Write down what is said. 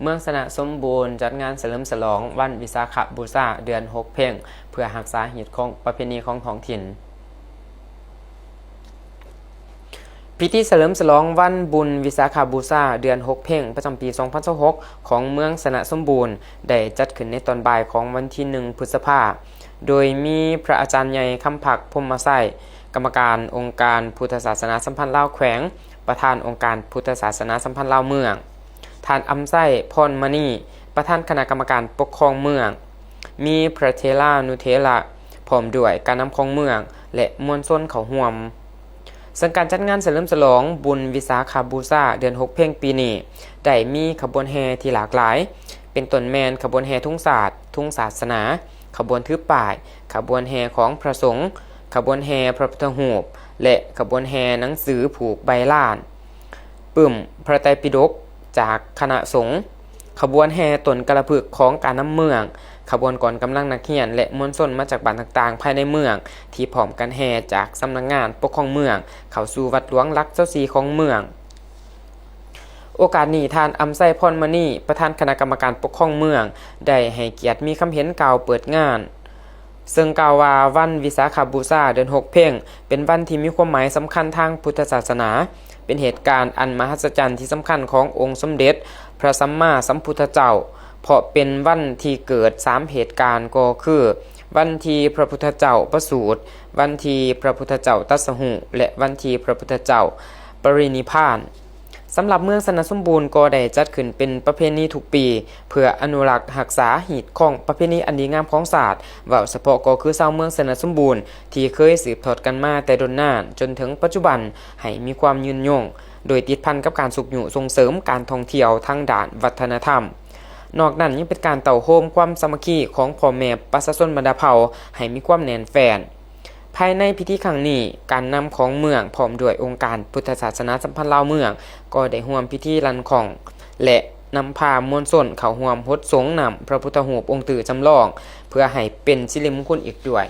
ເມືອງຊະນະສົມບູນຈັດງານສະເຫຼີມສະຫຼອງວັນວິສາຂະບູຊາເດືອນຫົກເພັງ ເພື່ອຮັກສາຮີດຄອງປະເພນີຂອງທ້ອງຖິ່ນ. ພິທີສະເຫຼີມສະຫຼອງວັນບຸນວິສາຂະບູຊາເດືອນຫົກເພັງ ປະຈຳປີສອງພັນຊາວຫົກ ຂອງເມືອງຊະນະສົມບູນ ໄດ້ຈັດຂຶ້ນໃນຕອນບ່າຍຂອງວັນທີໜຶ່ງ ພຶດສະພາ ໂດຍມີພະອາຈານໃຫຍ່ ຄຳພັກ ພົມມະໄຊ ກຳມະການອົງການພຸດທະສາສະໜາສຳພັນລາວແຂວງ, ປະທານອົງການພຸດທະສາສະໜາສຳພັນລາວເມືອງ, ທ່ານ ອຳໄຊ ພອນມະນີ ປະທານຄະນະກຳມະການປົກຄອງເມືອງ, ມີພະເຖລານຸເຖລະ ພ້ອມດ້ວຍການນຳຂອງເມືອງ ແລະ ມວນຊົນເຂົ້າຮ່ວມ. ເຊິ່ງການຈັດງານສະເຫຼີມສະຫຼອງບຸນວິສາຂະບູຊາເດືອນຫົກເພັງປີນີ້ ໄດ້ມີຂະບວນແຫ່ທີ່ຫຼາກຫຼາຍ, ເປັນຕົ້ນແມ່ນຂະບວນແຫ່ທຸງຊາດ, ທຸງສາສະໜາ, ຂະບວນຖືປ້າຍ, ຂະບວນແຫ່ຂອງພະສົງ, ຂະບວນແຫ່ພະພຸດທະຮູບ ແລະ ຂະບວນແຫ່ໜັງສືຜູກໃບລານ ປຶ້ມພະໄຕປິດົກຈາກຄະນະສົງ, ຂະບວນແຫ່ຕົ້ນກາລະພຶກຂອງການນຳເມືອງ, ຂະບວນກອນກຳລັງນັກຮຽນ ແລະ ມວນຊົນມາຈາກບ້ານຕ່າງໆພາຍໃນເມືອງ ທີ່ພ້ອມກັນແຫ່ຈາກສຳນັກງານປົກຄອງເມືອງ ເຂົ້າສູ່ວັດຫຼວງຫຼັກຊາວສີ່ຂອງເມືອງ. ໂອກາດນີ້ ທ່ານ ອຳໄຊ ພອນມະນີ ປະທານຄະນະກຳມະການປົກຄອງເມືອງ ໄດ້ໃຫ້ກຽດມີຄຳເຫັນກ່າວເປີດງານ ເຊິ່ງກ່າວວ່າ ວັນວິສາຂະບູຊາເດືອນຫົກເພັງ ເປັນວັນທີ່ມີຄວາມໝາຍສຳຄັນທາງພຸດທະສາສະໜາ, ເປັນເຫດການອັນມະຫັດສະຈັນທີ່ສຳຄັນຂອງອົງສົມເດັດພະສຳມາສຳພຸດທະເຈົ້າ, ເພາະເປັນວັນທີ່ເກີດສາມເຫດການ ກໍຄື ວັນທີ່ພະພຸດທະເຈົ້າປະສູດ, ວັນທີ່ພະພຸດທະເຈົ້າຕັດສະຮູ້ ແລະ ວັນທີ່ພະພຸດທະເຈົ້າປະລິນິບພານ. ສຳລັບເມືອງຊະນະສົມບູນກໍໄດ້ຈັດຂຶ້ນເປັນປະເພນີທຸກປີ ເພື່ອອະນຸລັກຮັກສາຮີດຄອງປະເພນີອັນດີງາມຂອງຊາດ, ເວົ້າສະເພາະກໍຄືຊາວເມືອງຊະນະສົມບູນ ທີ່ເຄີຍສືບທອດກັນມາແຕ່ດົນນານຈົນເຖິງປັດຈຸບັນ ໃຫ້ມີຄວາມຍືນຍົງ, ໂດຍຕິດພັນກັບການຊຸກຍູ້ສົ່ງເສີມການທ່ອງທ່ຽວທາງດ້ານວັດທະນະທຳ. ນອກນັ້ນຍັງເປັນການເຕົ້າໂຮມຄວາມສາມັກຄີຂອງພໍ່ແມ່ປະຊາຊົນບັນດາເຜົ່າໃຫ້ມີຄວາມແໜ້ນແຟ້ນ. ພາຍໃນພິທີຄັ້ງນີ້, ການນຳຂອງເມືອງພ້ອມດ້ວຍອົງການພຸດທະສາສະໜາສຳພັນລາວເມືອງ ກໍໄດ້ຮ່ວມພິທີລັນຄ້ອງ ແລະ ນຳພາມວນຊົນເຂົ້າຮ່ວມຫົດສົງນ້ຳພະພຸດທະຮູບອົງຕື້ຈຳລອງ ເພື່ອໃຫ້ເປັນສິລິມຸງຄຸນອີກດ້ວຍ.